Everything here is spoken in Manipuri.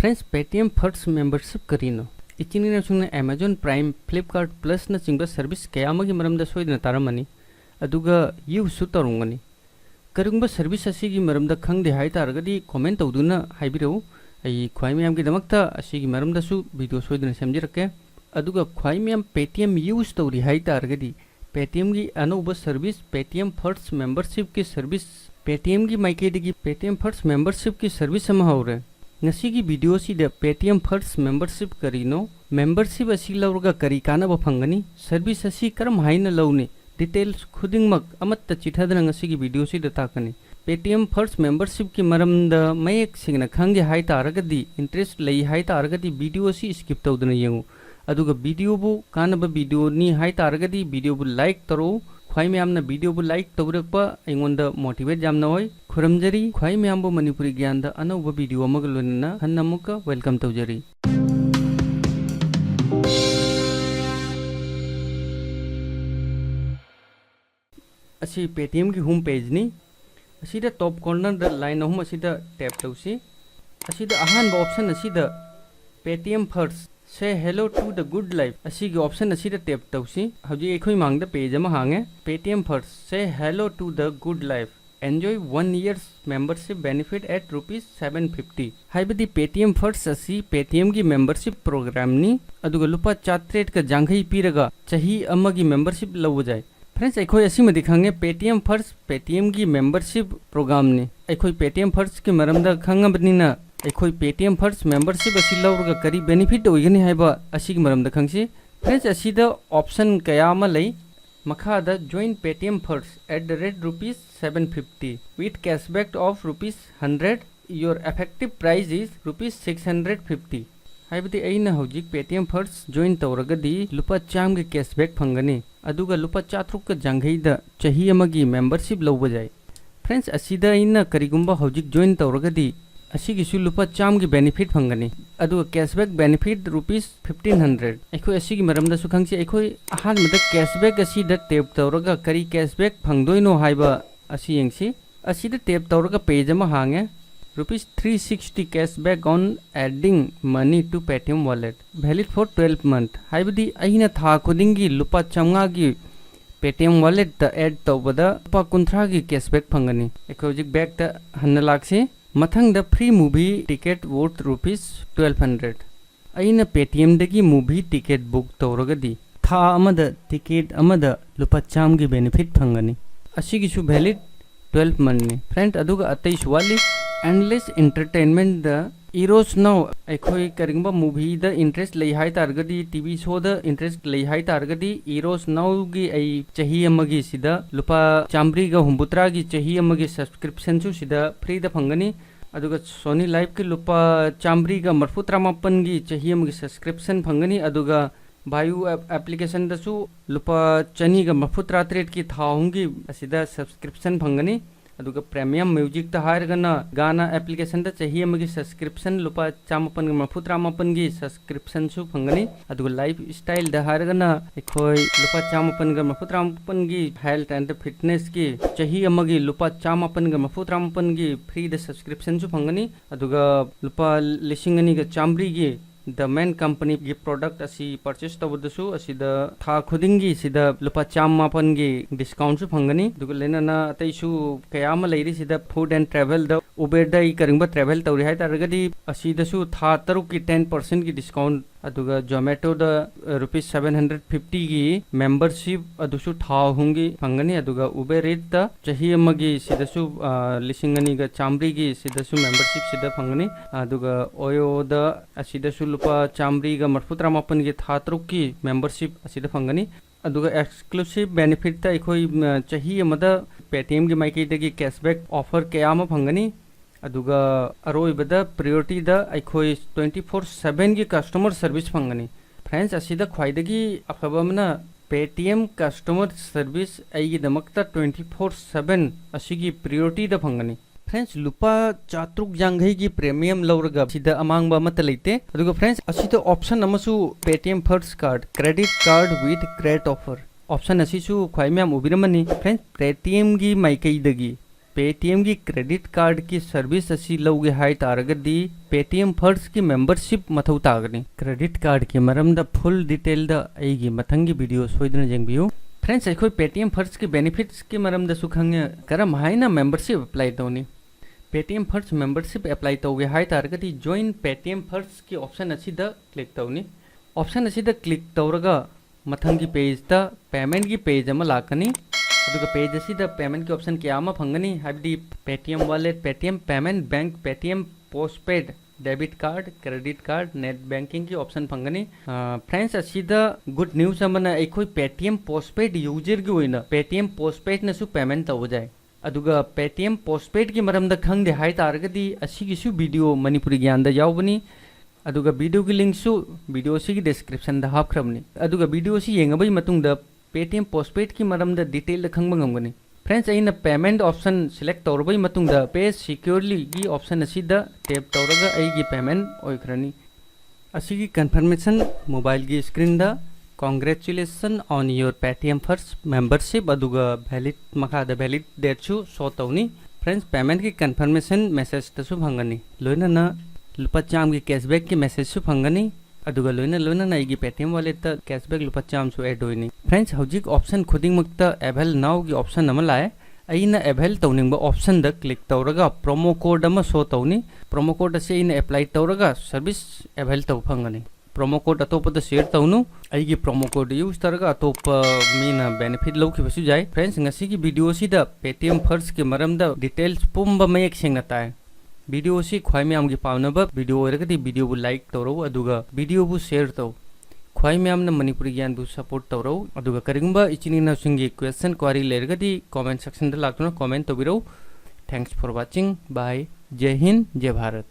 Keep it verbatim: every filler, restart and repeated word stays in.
Friends, Paytm Perks Membership ꯀꯔꯤꯅꯣ? ꯏꯆꯤꯟ ꯏꯅꯥꯎꯁꯤꯡꯅ Amazon Prime, Flipkart Plus ꯅꯆꯤꯡꯕ service ꯀꯌꯥ ꯑꯃꯒꯤ ꯃꯔꯝꯗ ꯁꯣꯏꯗꯅ ꯇꯥꯔꯝꯃꯅꯤ, ꯑꯗꯨꯒ use ꯁꯨ ꯇꯧꯔꯝꯒꯅꯤ꯫ ꯀꯔꯤꯒꯨꯝꯕ service ꯑꯁꯤꯒꯤ ꯃꯔꯝꯗ ꯈꯪꯗꯦ ꯍꯥꯏ ꯇꯥꯔꯒꯗꯤ comment ꯇꯧꯗꯨꯅ ꯍꯥꯏꯕꯤꯔꯛꯎ꯫ ꯑꯩ ꯈ꯭ꯋꯥꯏ ꯃꯌꯥꯝꯒꯤꯗꯃꯛꯇ ꯑꯁꯤꯒꯤ ꯃꯔꯝꯗꯁꯨ video ꯁꯣꯏꯗꯅ ꯁꯦꯝꯖꯔꯛꯀꯦ꯫ ꯑꯗꯨꯒ ꯈ꯭ꯋꯥꯏ ꯃꯌꯥꯝ Paytm use ꯇꯧꯔꯤ ꯍꯥꯏ ꯇꯥꯔꯒꯗꯤ Paytm ꯒꯤ ꯑꯅꯧꯕ service, Paytm Perks Membership ꯀꯤ service, Paytm ꯒꯤ ꯃꯥꯏꯀꯩꯗꯒꯤ Paytm Perks Membership ꯀꯤ service ꯑꯃ ꯍꯧꯔꯦ꯫ ꯉꯁꯤꯒꯤ video ꯁꯤꯗ Paytm Perks Membership ꯀꯔꯤꯅꯣ, membership ꯑꯁꯤ ꯂꯧꯔꯒ ꯀꯔꯤ ꯀꯥꯟꯅꯕ ꯐꯪꯒꯅꯤ, service ꯑꯁꯤ ꯀꯔꯝ ꯍꯥꯏꯅ ꯂꯧꯅꯤ, details ꯈꯨꯗꯤꯡꯃꯛ ꯑꯃꯠꯇ ꯆꯤꯊꯗꯅ ꯉꯁꯤꯒꯤ video ꯁꯤꯗ ꯇꯥꯛꯀꯅꯤ꯫ Paytm Perks Membership ꯀꯤ ꯃꯔꯝꯗ ꯃꯌꯦꯛ ꯁꯦꯡꯅ ꯈꯪꯒꯦ ꯍꯥꯏ ꯇꯥꯔꯒꯗꯤ, interest ꯂꯩ ꯍꯥꯏ ꯇꯥꯔꯒꯗꯤ video ꯑꯁꯤ skip ꯇꯧꯗꯅ ꯌꯦꯡꯉꯨ꯫ ꯑꯗꯨꯒ video ꯕꯨ ꯀꯥꯟꯅꯕ video ꯅꯤ ꯍꯥꯏ ꯇꯥꯔꯒꯗꯤ video ꯕꯨ like ꯇꯧꯔꯛꯎ꯫ ꯈ꯭ꯋꯥꯏ ꯃꯌꯥꯝꯅ video ꯕꯨ like ꯇꯧꯕꯤꯔꯛꯄ ꯑꯩꯉꯣꯟꯗ motivate ꯌꯥꯝꯅ ꯑꯣꯏ꯫ ꯈꯨꯔꯨꯝꯖꯔꯤ꯫ ꯈ꯭ꯋꯥꯏ ꯃꯌꯥꯝꯕꯨ ꯃꯅꯤꯄꯨꯔꯤ ꯒ꯭ꯌꯥꯟꯗ ꯑꯅꯧꯕ video ꯑꯃꯒ ꯂꯣꯏꯅꯅ ꯍꯟꯅ ꯑꯃꯨꯛꯀ welcome ꯇꯧꯖꯔꯤ꯫ ꯑꯁꯤ Paytm ꯒꯤ home page ꯅꯤ꯫ ꯑꯁꯤꯗ top corner ꯗ line ꯑꯍꯨꯝ ꯑꯁꯤꯗ tap ꯇꯧꯁꯤ꯫ ꯑꯁꯤꯗ ꯑꯍꯥꯟꯕ option ꯑꯁꯤꯗ Paytm Perks, Say Hello to the Good Life ꯑꯁꯤꯒꯤ option ꯑꯁꯤꯗ tap ꯇꯧꯁꯤ꯫ ꯍꯧꯖꯤꯛ ꯑꯩꯈꯣꯏ ꯃꯥꯡꯗ page ꯑꯃ ꯍꯥꯡꯉꯦ꯫ Paytm Perks, Say Hello to the Good Life, Enjoy one year's membership benefit at rupees seven fifty꯫ ꯍꯥꯏꯕꯗꯤ Paytm Perks ꯑꯁꯤ Paytm ꯒꯤ membership program ꯅꯤ, ꯑꯗꯨꯒ ꯂꯨꯄꯥ ꯆꯥꯇ꯭ꯔꯦꯠꯀ ꯌꯥꯡꯈꯩ ꯄꯤꯔꯒ ꯆꯍꯤ ꯑꯃꯒꯤ membership ꯂꯧꯕ ꯌꯥꯏ꯫ Friends, ꯑꯩꯈꯣꯏ ꯑꯁꯤꯃꯗꯤ ꯈꯪꯉꯦ, Paytm Perks Paytm ꯒꯤ membership program ꯅꯤ꯫ ꯑꯩꯈꯣꯏ Paytm Perks ꯀꯤ ꯃꯔꯝꯗ ꯈꯪꯉꯕꯅꯤꯅ ꯑꯩꯈꯣꯏ Paytm Perks membership ꯑꯁꯤ ꯂꯧꯔꯒ ꯀꯔꯤ benefit ꯑꯣꯏꯒꯅꯤ ꯍꯥꯏꯕ ꯑꯁꯤꯒꯤ ꯃꯔꯝꯗ ꯈꯪꯁꯤ꯫ Friends, ꯑꯁꯤꯗ option ꯀꯌꯥ ꯑꯃ ꯂꯩ꯫ ꯃꯈꯥꯗ Join Paytm Perks at the rate rupees seven fifty with cashback of rupees hundred, your effective price is rupees six hundred fifty꯫ ꯍꯥꯏꯕꯗꯤ ꯑꯩꯅ ꯍꯧꯖꯤꯛ Paytm Perks join ꯇꯧꯔꯒꯗꯤ ꯂꯨꯄꯥ ꯆꯥꯝꯃꯒꯤ cashback ꯐꯪꯒꯅꯤ, ꯑꯗꯨꯒ ꯂꯨꯄꯥ ꯆꯥꯇ꯭ꯔꯨꯛꯀ ꯌꯥꯡꯈꯩꯗ ꯆꯍꯤ ꯑꯃꯒꯤ membership ꯂꯧꯕ ꯌꯥꯏ꯫ Friends, ꯑꯁꯤꯗ ꯑꯩꯅ ꯀꯔꯤꯒꯨꯝꯕ ꯍꯧꯖꯤꯛ join ꯇꯧꯔꯒꯗꯤ ꯑꯁꯤꯒꯤꯁꯨ ꯂꯨꯄꯥ ꯆꯥꯝꯃꯒꯤ benefit ꯐꯪꯒꯅꯤ, ꯑꯗꯨꯒ cashback benefit rupees fifteen hundred꯫ ꯑꯩꯈꯣꯏ ꯑꯁꯤꯒꯤ ꯃꯔꯝꯗꯁꯨ ꯈꯪꯁꯤ꯫ ꯑꯩꯈꯣꯏ ꯑꯍꯥꯟꯕꯗ cashback ꯑꯁꯤꯗ tap ꯇꯧꯔꯒ ꯀꯔꯤ cashback ꯐꯪꯗꯣꯏꯅꯣ ꯍꯥꯏꯕ ꯑꯁꯤ ꯌꯦꯡꯁꯤ꯫ ꯑꯁꯤꯗ tap ꯇꯧꯔꯒ page ꯑꯃ ꯍꯥꯡꯉꯦ꯫ Rupees three sixty cashback on adding money to Paytm wallet, valid for twelve month. ꯍꯥꯏꯕꯗꯤ ꯑꯩꯅ ꯊꯥ ꯈꯨꯗꯤꯡꯒꯤ ꯂꯨꯄꯥ ꯆꯥꯝꯃꯉꯥꯒꯤ Paytm walletꯇ add ꯇꯧꯕꯗ ꯂꯨꯄꯥ ꯀꯨꯟꯊ꯭ꯔꯥꯒꯤ cashback ꯐꯪꯒꯅꯤ꯫ ꯑꯩꯈꯣꯏ ꯍꯧꯖꯤꯛ backꯇ ꯍꯟꯅ ꯂꯥꯛꯁꯤ꯫ ꯃꯊꯪꯗ free movie ticket worth rupees twelve hundred꯫ ꯑꯩꯅ Paytmꯗꯒꯤ movie ticket book ꯇꯧꯔꯒꯗꯤ ꯊꯥ ꯑꯃꯗ ticket ꯑꯃꯗ ꯂꯨꯄꯥ ꯆꯥꯝꯃꯒꯤ benefit ꯐꯪꯒꯅꯤ꯫ ꯑꯁꯤꯒꯤꯁꯨ valid twelve monthꯅꯤ꯫ Friend, ꯑꯗꯨꯒ ꯑꯇꯩꯁꯨ ꯋꯥꯠꯂꯤ꯫ Endless Entertainmentꯗ Eros Now, ꯑꯩꯈꯣꯏ ꯀꯔꯤꯒꯨꯝꯕ movieꯗ interest ꯂꯩ ꯍꯥꯏ ꯇꯥꯔꯒꯗꯤ, TV showꯗ interest ꯂꯩ ꯍꯥꯏ ꯇꯥꯔꯒꯗꯤ, Eros Nowꯒꯤ ꯑꯩ ꯆꯍꯤ ꯑꯃꯒꯤ ꯁꯤꯗ ꯂꯨꯄꯥ ꯆꯥꯝꯃꯔꯤꯒ ꯍꯨꯝꯐꯨꯇꯔꯥꯒꯤ ꯆꯍꯤ ꯑꯃꯒꯤ subscriptionꯁꯨ ꯁꯤꯗ freeꯗ ꯐꯪꯒꯅꯤ꯫ ꯑꯗꯨꯒ Sony Liveꯀꯤ ꯂꯨꯄꯥ ꯆꯥꯝꯃꯔꯤꯒ ꯃꯔꯤꯐꯨ ꯇꯔꯥꯃꯥꯄꯟꯒꯤ ꯆꯍꯤ ꯑꯃꯒꯤ subscription ꯐꯪꯒꯅꯤ꯫ ꯑꯗꯨꯒ Viu app applicationꯗꯁꯨ ꯂꯨꯄꯥ ꯆꯅꯤꯒ ꯃꯔꯤꯐꯨ ꯇꯔꯥꯇꯔꯦꯠꯀꯤ ꯊꯥ ꯑꯍꯨꯝꯒꯤ ꯑꯁꯤꯗ subscription ꯐꯪꯒꯅꯤ꯫ ꯑꯗꯨꯒ Premium Musicꯇ ꯍꯥꯏꯔꯒꯅ Gaana applicationꯗ ꯆꯍꯤ ꯑꯃꯒꯤ subscription ꯂꯨꯄꯥ ꯆꯥꯃꯥꯄꯟꯒ ꯃꯔꯤꯐꯨ ꯇꯔꯥꯃꯥꯄꯟꯒꯤ subscriptionꯁꯨ ꯐꯪꯒꯅꯤ꯫ ꯑꯗꯨꯒ Lifestyleꯗ ꯍꯥꯏꯔꯒꯅ ꯑꯩꯈꯣꯏ ꯂꯨꯄꯥ ꯆꯥꯃꯥꯄꯟꯒ ꯃꯔꯤꯐꯨ ꯇꯔꯥꯃꯥꯄꯟꯒꯤ health and fitnessꯀꯤ ꯆꯍꯤ ꯑꯃꯒꯤ ꯂꯨꯄꯥ ꯆꯥꯃꯥꯄꯟꯒ ꯃꯔꯤꯐꯨ ꯇꯔꯥꯃꯥꯄꯟꯒꯤ freeꯗ subscriptionꯁꯨ ꯐꯪꯒꯅꯤ꯫ ꯑꯗꯨꯒ ꯂꯨꯄꯥ ꯂꯤꯁꯤꯡ ꯑꯅꯤꯒ ꯆꯥꯝꯃꯔꯤꯒꯤ The Man Companyꯒꯤ product ꯑꯁꯤ purchase ꯇꯧꯕꯗꯁꯨ ꯑꯁꯤꯗ ꯊꯥ ꯈꯨꯗꯤꯡꯒꯤ ꯁꯤꯗ ꯂꯨꯄꯥ ꯆꯥꯃꯥꯄꯟꯒꯤ discountꯁꯨ ꯐꯪꯒꯅꯤ꯫ ꯑꯗꯨꯒ ꯂꯣꯏꯅꯅ ꯑꯇꯩꯁꯨ ꯀꯌꯥ ꯑꯃ ꯂꯩꯔꯤ꯫ ꯁꯤꯗ Food and Travelꯗ, Uberꯗ ꯑꯩ ꯀꯔꯤꯒꯨꯝꯕ travel ꯇꯧꯔꯤ ꯍꯥꯏ ꯇꯥꯔꯒꯗꯤ ꯑꯁꯤꯗꯁꯨ ꯊꯥ ꯇꯔꯨꯛꯀꯤ ten percentꯀꯤ discount꯫ ꯑꯗꯨꯒ Zomatoꯗ, ꯑ, rupees seven hundred fiftyꯒꯤ membership ꯑꯗꯨꯁꯨ ꯊꯥ ꯑꯍꯨꯝꯒꯤ ꯐꯪꯒꯅꯤ꯫ ꯑꯗꯨꯒ Uber Eatsꯇ ꯆꯍꯤ ꯑꯃꯒꯤ ꯁꯤꯗꯁꯨ, ꯑ, ꯂꯤꯁꯤꯡ ꯑꯅꯤꯒ ꯆꯥꯝꯃꯔꯤꯒꯤ ꯁꯤꯗꯁꯨ membership ꯁꯤꯗ ꯐꯪꯒꯅꯤ꯫ ꯑꯗꯨꯒ Oyoꯗ ꯑꯁꯤꯗꯁꯨ ꯂꯨꯄꯥ ꯆꯥꯝꯃꯔꯤꯒ ꯃꯔꯤꯐꯨ ꯇꯔꯥꯃꯥꯄꯟꯒꯤ ꯊꯥ ꯇꯔꯨꯛꯀꯤ membership ꯑꯁꯤꯗ ꯐꯪꯒꯅꯤ꯫ ꯑꯗꯨꯒ exclusive benefitꯇ ꯑꯩꯈꯣꯏ, ꯃ, ꯆꯍꯤ ꯑꯃꯗ Paytmꯒꯤ ꯃꯥꯏꯀꯩꯗꯒꯤ cashback offer ꯀꯌꯥ ꯑꯃ ꯐꯪꯒꯅꯤ꯫ ꯑꯗꯨꯒ ꯑꯔꯣꯏꯕꯗ priorityꯗ ꯑꯩꯈꯣꯏ twenty four sevenꯒꯤ customer service ꯐꯪꯒꯅꯤ꯫ Friends, ꯑꯁꯤꯗ ꯈ꯭ꯋꯥꯏꯗꯒꯤ ꯑꯐꯕ ꯑꯃꯅ Paytm customer service ꯑꯩꯒꯤꯗꯃꯛꯇ twenty four seven ꯑꯁꯤꯒꯤ priorityꯗ ꯐꯪꯒꯅꯤ꯫ Friends, ꯂꯨꯄꯥ ꯆꯥꯇ꯭ꯔꯨꯛ ꯌꯥꯡꯈꯩꯒꯤ premium ꯂꯧꯔꯒ ꯁꯤꯗ ꯑꯃꯥꯡꯕ ꯑꯃꯠꯇ ꯂꯩꯇꯦ꯫ ꯑꯗꯨꯒ friends, ꯑꯁꯤꯗ option ꯑꯃꯁꯨ, Paytm First Card, credit card with great offer option ꯑꯁꯤꯁꯨ ꯈ꯭ꯋꯥꯏ ꯃꯌꯥꯝ ꯎꯕꯤꯔꯝꯃꯅꯤ꯫ Friends, Paytmꯒꯤ ꯃꯥꯏꯀꯩꯗꯒꯤ Paytmꯒꯤ credit cardꯀꯤ service ꯑꯁꯤ ꯂꯧꯒꯦ ꯍꯥꯏ ꯇꯥꯔꯒꯗꯤ Paytm Firstꯀꯤ membership ꯃꯊꯧ ꯇꯥꯒꯅꯤ꯫ Credit cardꯀꯤ ꯃꯔꯝꯗ full detailꯗ ꯑꯩꯒꯤ ꯃꯊꯪꯒꯤ video ꯁꯣꯏꯗꯅ ꯌꯦꯡꯕꯤꯌꯨ꯫ Friends, ꯑꯩꯈꯣꯏ Paytm Firstꯀꯤ benefitsꯀꯤ ꯃꯔꯝꯗꯁꯨ ꯈꯪꯉꯦ꯫ ꯀꯔꯝ ꯍꯥꯏꯅ membership apply ꯇꯧꯅꯤ? Paytm First membership apply ꯇꯧꯒꯦ ꯍꯥꯏ ꯇꯥꯔꯒꯗꯤ Join Paytm Firstꯀꯤ option ꯑꯁꯤꯗ click ꯇꯧꯅꯤ꯫ Option ꯑꯁꯤꯗ click ꯇꯧꯔꯒ ꯃꯊꯪꯒꯤ pageꯇ paymentꯀꯤ page ꯑꯃ ꯂꯥꯛꯀꯅꯤ꯫ ꯑꯗꯨꯒ page ꯑꯁꯤꯗ paymentꯀꯤ option ꯀꯌꯥ ꯑꯃ ꯐꯪꯒꯅꯤ, ꯍꯥꯏꯕꯗꯤ Paytm Wallet, Paytm Payment Bank, Paytm Postpaid, debit card, credit card, net bankingꯒꯤ option ꯐꯪꯒꯅꯤ꯫ ꯑ, Friends, ꯑꯁꯤꯗ good news ꯑꯃꯅ ꯑꯩꯈꯣꯏ Paytm Postpaid userꯒꯤ ꯑꯣꯏꯅ Paytm Postpaidꯅꯁꯨ payment ꯇꯧꯕ ꯌꯥꯏ꯫ ꯑꯗꯨꯒ Paytm Postpaidꯀꯤ ꯃꯔꯝꯗ ꯈꯪꯗꯦ ꯍꯥꯏ ꯇꯥꯔꯒꯗꯤ ꯑꯁꯤꯒꯤꯁꯨ video ꯃꯅꯤꯄꯨꯔꯤ ꯒ꯭ꯌꯥꯟꯗ ꯌꯥꯎꯕꯅꯤ꯫ ꯑꯗꯨꯒ videoꯒꯤ linkꯁꯨ video ꯑꯁꯤꯒꯤ descriptionꯗ ꯍꯥꯞꯈ꯭ꯔꯕꯅꯤ꯫ ꯑꯗꯨꯒ video ꯑꯁꯤ ꯌꯦꯡꯉꯕꯒꯤ ꯃꯇꯨꯡꯗ Paytm Postpaidꯀꯤ ꯃꯔꯝꯗ detailꯗ ꯈꯪꯕ ꯉꯝꯒꯅꯤ꯫ Friends, ꯑꯩꯅ payment option select ꯇꯧꯔꯕꯒꯤ ꯃꯇꯨꯡꯗ Pay Securelyꯒꯤ option ꯑꯁꯤꯗ tap ꯇꯧꯔꯒ ꯑꯩꯒꯤ payment ꯑꯣꯏꯈ꯭ꯔꯅꯤ꯫ ꯑꯁꯤꯒꯤ confirmation mobileꯒꯤ screenꯗ "Congratulations on your Paytm First membership" ꯑꯗꯨꯒ valid, ꯃꯈꯥꯗ valid dateꯁꯨ show ꯇꯧꯅꯤ꯫ Friends, paymentꯀꯤ confirmation messageꯇꯁꯨ ꯐꯪꯒꯅꯤ, ꯂꯣꯏꯅꯅ ꯂꯨꯄꯥ ꯆꯥꯝꯃꯒꯤ cashbackꯀꯤ messageꯁꯨ ꯐꯪꯒꯅꯤ꯫ ꯑꯗꯨꯒ ꯂꯣꯏꯅ ꯂꯣꯏꯅꯅ ꯑꯩꯒꯤ Paytm Walletꯇ cashback ꯂꯨꯄꯥ ꯆꯥꯝꯃꯁꯨ add ꯑꯣꯏꯅꯤ꯫ Friends, ꯍꯧꯖꯤꯛ option ꯈꯨꯗꯤꯡꯃꯛꯇ Avail Nowꯒꯤ option ꯑꯃ ꯂꯥꯛꯑꯦ꯫ ꯑꯩꯅ avail ꯇꯧꯅꯤꯡꯕ optionꯗ click ꯇꯧꯔꯒ promo code ꯑꯃ show ꯇꯧꯅꯤ꯫ Promo code ꯑꯁꯤ ꯑꯩꯅ apply ꯇꯧꯔꯒ service avail ꯇꯧꯕ ꯐꯪꯒꯅꯤ꯫ Promo code ꯑꯇꯣꯞꯄꯗ share ꯇꯧꯅꯨ꯫ ꯑꯩꯒꯤ promo code use ꯇꯧꯔꯒ ꯑꯇꯣꯞꯄ ꯃꯤꯅ benefit ꯂꯧꯈꯤꯕꯁꯨ ꯌꯥꯏ꯫ Friends, ꯉꯁꯤꯒꯤ video ꯑꯁꯤꯗ Paytm Firstꯀꯤ ꯃꯔꯝꯗ details ꯄꯨꯝꯕ ꯃꯌꯦꯛ ꯁꯦꯡꯅ ꯇꯥꯏ꯫ Video ꯑꯁꯤ ꯈ꯭ꯋꯥꯏ ꯃꯌꯥꯝꯒꯤ ꯄꯥꯝꯅꯕ video ꯑꯣꯏꯔꯒꯗꯤ videoꯕꯨ like ꯇꯧꯔꯧ, ꯑꯗꯨꯒ videoꯕꯨ share ꯇꯧ꯫ ꯈ꯭ꯋꯥꯏ ꯃꯌꯥꯝꯅ ꯃꯅꯤꯄꯨꯔꯤ ꯒ꯭ꯌꯥꯟꯕꯨ support ꯇꯧꯔꯧ꯫ ꯑꯗꯨꯒ ꯀꯔꯤꯒꯨꯝꯕ ꯏꯆꯤꯟ ꯏꯅꯥꯎꯁꯤꯡꯒꯤ question, query ꯂꯩꯔꯒꯗꯤ comment sectionꯗ ꯂꯥꯛꯇꯨꯅ comment ꯇꯧꯕꯤꯔꯧ꯫ Thanks for watching. Bye. Jai Hind, Jai Bharat.